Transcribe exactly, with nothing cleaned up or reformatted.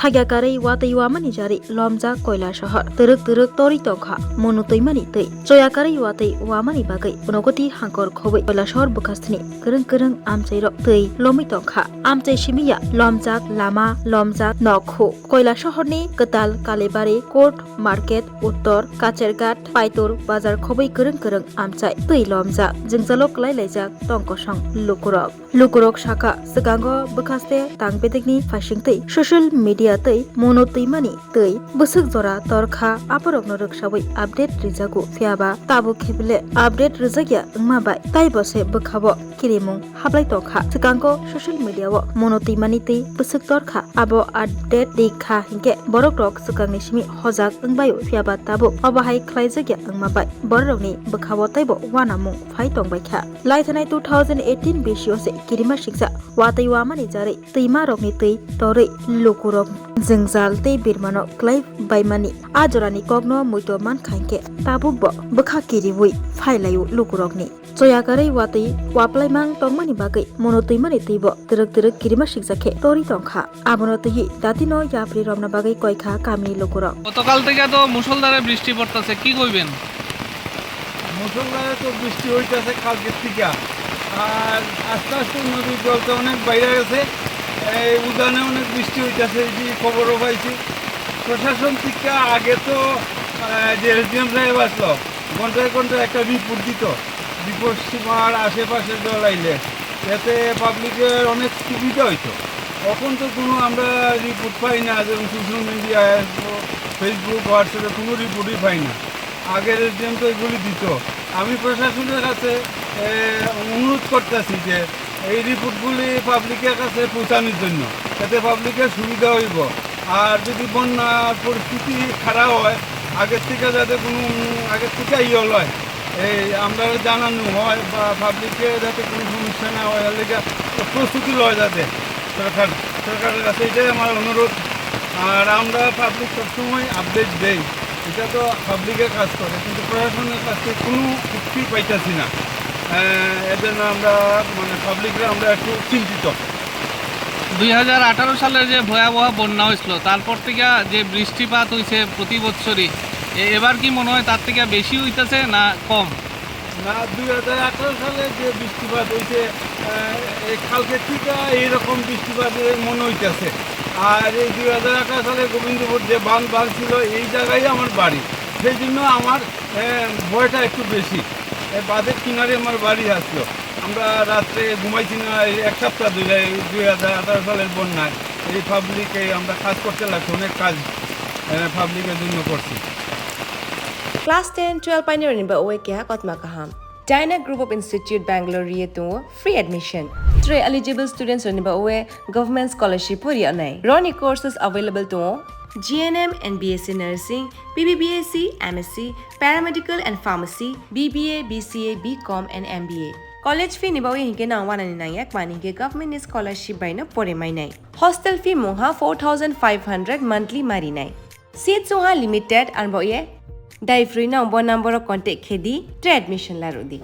Hagya karwi watwi wamani jarwi lomjak Koilasohor. Twrwk twrwk torwi tongkha Monu twimani twi. Choya karwi watwi wamani bagwi Unagoti hangkor khobwi Koilasohor bwkhastini kwrwng kwrwng amchairok twi lomwi tongkha. Amchai simi ya lomjak lama, lomjak nokhuk. Koilasohorni kwtal Kalibari, Court Market, Uttor Kacherghat, Paitur Bazar khobwi kwrwng kwrwng amchai twi lomjak. Jwngjalo kwlai laijak tong kosong lukurok. Lukurok sakha, swkango bwkhaste tang bedekni phaisingtwi social media twi Monu twimani twi bwswk jora torkha, aborokno rwksawi update rijago, phiyaba tabuk khe bele update rijakya wngma bai taibo se bwkhao kirimung hablai tongkha. Swkango social media o Monu twimani twi bwswk torkha, abo update rikha hinkhe borokrok swkangni simi hojak wngbaio, phiyaba tabuk obo hai khlaijakya wngma bai bororokni bwkhao taibo uanamung phai tongbaikha. Laithanai two thousand eighteen bisio se kirima siksa watwi wamani jarwi twimarokni twi torwi lukurok jwngjal tei birmano kwlai baimani a jorani kokno muito mankha hinkhe tabukbo bwkha kiriwi phailaio lukurokni. Choya karwi watwi waplaimang tongmani bagwi Monu twimani twibo twrwk twrwk kirima sikjakhe torwi tongkha. Abono twiwi datino yapri romna bagwi koikha kamini lukurok. গতকাল থেকে তো মুষলধারে বৃষ্টি পড়তেছে, কি কইবেন? মুষলধারে তো বৃষ্টি হইতাছে কালকে থেকে, আর আস্তে আস্তে নদীর জল তো অনেক বাইরে গেছে। এই উজানে অনেক বৃষ্টি হইতাছে, এই যে খবরও পাইছি। প্রশাসন থেকে আগে তো, আহ, যে এসডিএম সাহেব আসলো, ঘন্টায় ঘন্টায় একটা রিপোর্ট দিত বিপদসীমার আশেপাশে জল আইলে, এতে পাবলিকের অনেক সুবিধা হইতো। এখন তো কোনো আমরা রিপোর্ট পাই না, যেমন সোশ্যাল মিডিয়ায়, ফেসবুক, হোয়াটসঅ্যাপে কোনো রিপোর্টই পাই না। আগের এসডিএম তো এগুলি দিত। আমি প্রশাসনের কাছে, এ, অনুরোধ করতেছি যে এই রিপোর্টগুলি পাবলিকের কাছে পৌঁছানোর জন্য, এতে পাবলিকের সুবিধা হইব। আর যদি বন্যার পরিস্থিতি খারাপ হয়, আগের থেকে যাতে কোনো, উম, আগের থেকে ইয়ে হয়, এই আমরা জানানো হয় বা পাবলিকে যাতে কোনো সমস্যা না হয়, এর লেগে প্রস্তুতি লয় যাতে সরকার, সরকারের কাছে এটাই আমার অনুরোধ। আর আমরা পাবলিক সবসময় আপডেট দেই, এটা তো পাবলিকের কাজ করে, কিন্তু প্রশাসনের কাছ থেকে কোনো কিছুই পাইতেছি না। আহ, এর জন্য আমরা, মানে, পাবলিকরা আমরা একটু চিন্তিত। দুই হাজার আঠারো সালের যে ভয়াবহ বন্যা হয়েছিল, তারপর থেকে যে বৃষ্টিপাত হয়েছে প্রতি বছরই, এ-, এবার কি মনে হয় তার থেকে বেশি হইতেছে না কম? না, দুই হাজার আঠারো সালে যে বৃষ্টিপাত হয়েছে, আহ, এই কালকে থেকে এইরকম বৃষ্টিপাত মনে হইতেছে। আর এই দুই হাজার আঠারো সালে গোবিন্দপুর যে বাঁধ, বাঁধ ছিল, এই জায়গায় আমার বাড়ি, সেই জন্য আমার, আহ, ভয়টা একটু বেশি। এই বাঁধের কিনারে আমার বাড়ি আসলো। আমরা রাত্রে ঘুমাইছি না, এই এক সপ্তাহ ধরে এই দুই হাজার আঠারো সালের বন্যায় এই পাবলিকে আমরা কাজ করতে লাগছে, অনেক কাজ, আহ, পাবলিকের জন্য করছি। Class ten, twelve painirokni ba oe keha kotma kaham. Dyna Group of Institute Bangalore ri tongo free admission. Tre eligible students rokni ba oe government scholarship o ri anai. Roni courses available tongo G N M and B S C Nursing, B B B S C, M S C, Paramedical and Pharmacy, B B A, B C A, B Com and M B A. College fee ni bagwi hinkhe nang wanani nangya, mani hinkhe government ni scholarship bai no pore mainai. Hostel fee mungha four thousand five hundred monthly marinai. Seat chungha limited, arbo ye dai free no bo number o contact khedi, tre admission larudi.